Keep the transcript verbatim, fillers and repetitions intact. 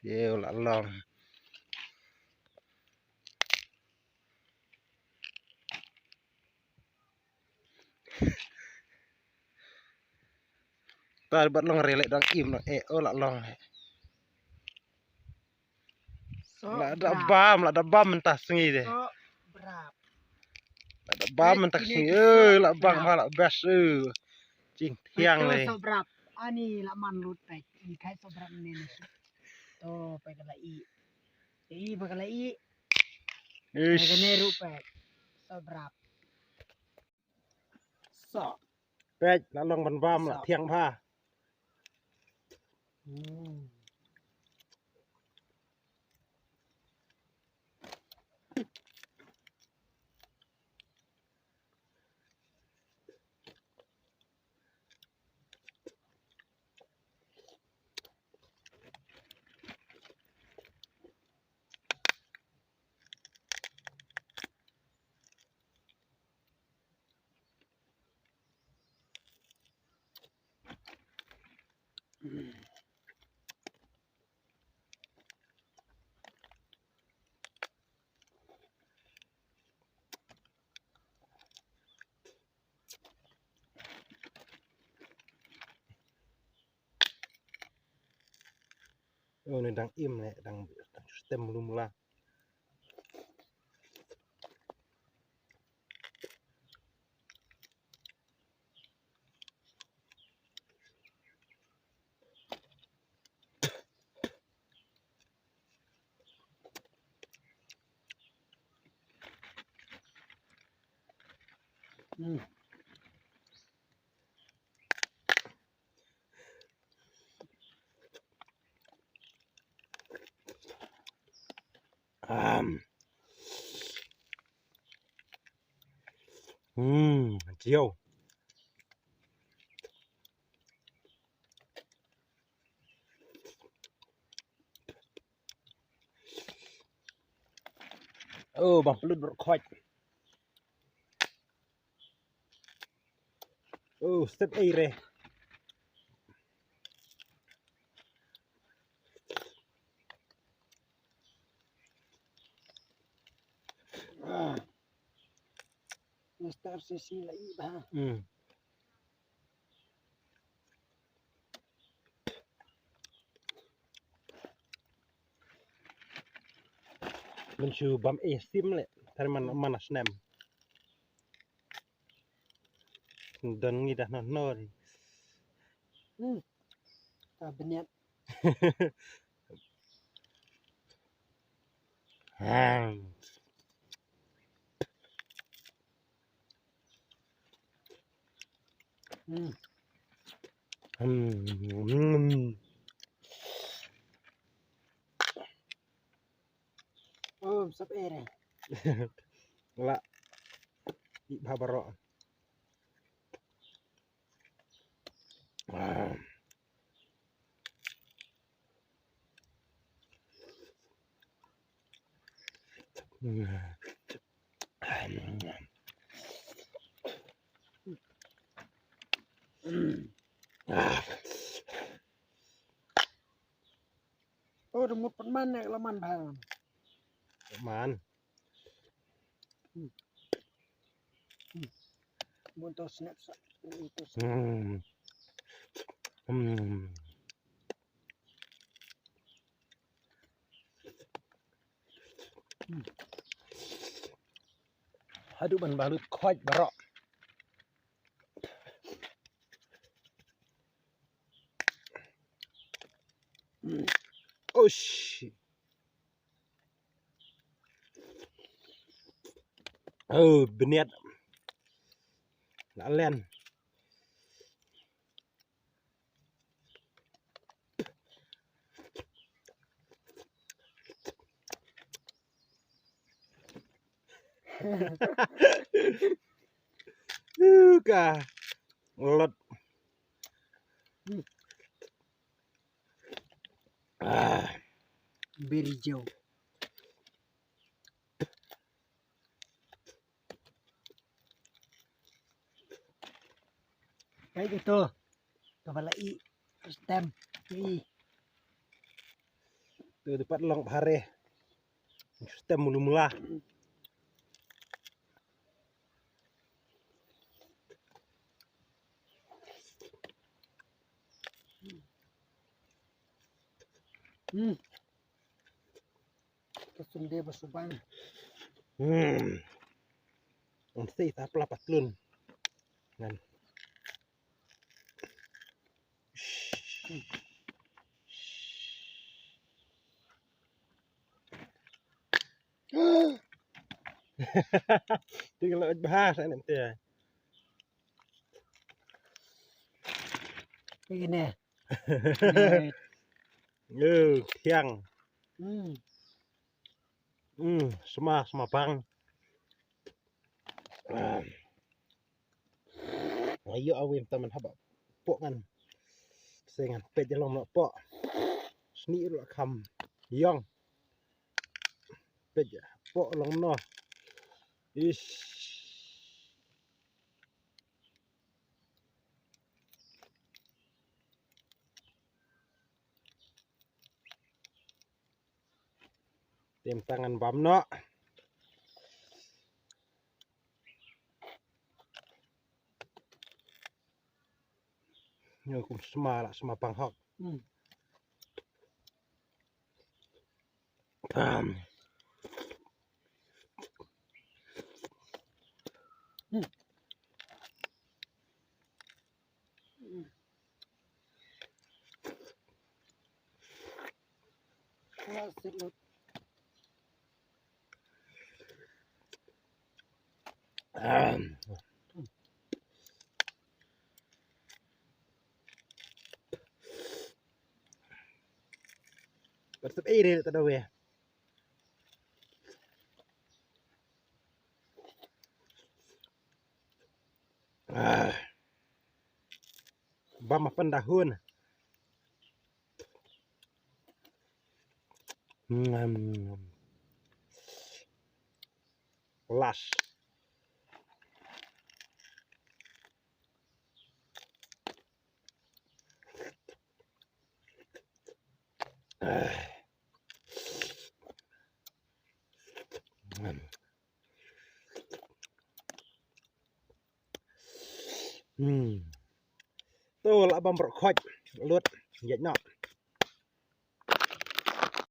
Ïa la long. Ta bad long re leh dang im noh, eh, oh, la long. Soh brap. La da bam, la da bam mynta sngi de. Soh brap. La da bam mynta sngi, eh, la bang bha, la best, eh. Jingthiang le. Soh brap. Ani la man lut pek. Ini kai soh brap ni ni. To pek la i. I pek la i. Ish. Pek ne ru pek. Soh brap. Soh. Pek la long ban bam la thiang bha. Hmm. Oh, ni dang im ne, dang, dang stem lum la. Hmm. Um. Hmm, jiw. Oh, bang pelut berkhoj. Oh, step ei re. Ah. Master sesi lagi bah. Hmm. Mynshu bam eh sim le. Tari man, man snem. Don ngi dah noh noh. Hmm. Ta bniat. Hmm. Hmm. Oh, sap ere. La. Ih, bha baroh. Ah. Ah. Oh, da mut pat man ne la man bha. Man. Hmm. Hmm. Bun to snack sa. Bun to snack. Hmm. Hmm. Hmm. Haduh ban balut khoj baroh. Hmm. Oh shit. Oh, bniat. La len. Ka. Lot. Ah. Beri jauh. Kai gitu. Kepala i. Stem. I. Tu dapat long bahare. Stem mulu mula. Hmm. Kasum dia basubang. Hmm. Ang sa ita pala patlun. Ngan. Tinggal bahas anak dia. Ini. Yo, siang. Hmm. Hmm, sma, sma bang. Ah. Ayo awim taman haba. Pok ngan. Sengan pej long no pok. Sni ru kham. Yong. Pej pok long no. Ish. Tem tangan bam no. Nyo kum sma la sma panghok. Hmm. Tam. Hmm. Patut eh re tak ada weh. Ah. Bam mapan dahun. Ngam. Las. Ah. Ngam. Hmm. Tu la bam brok khoj lut yet no.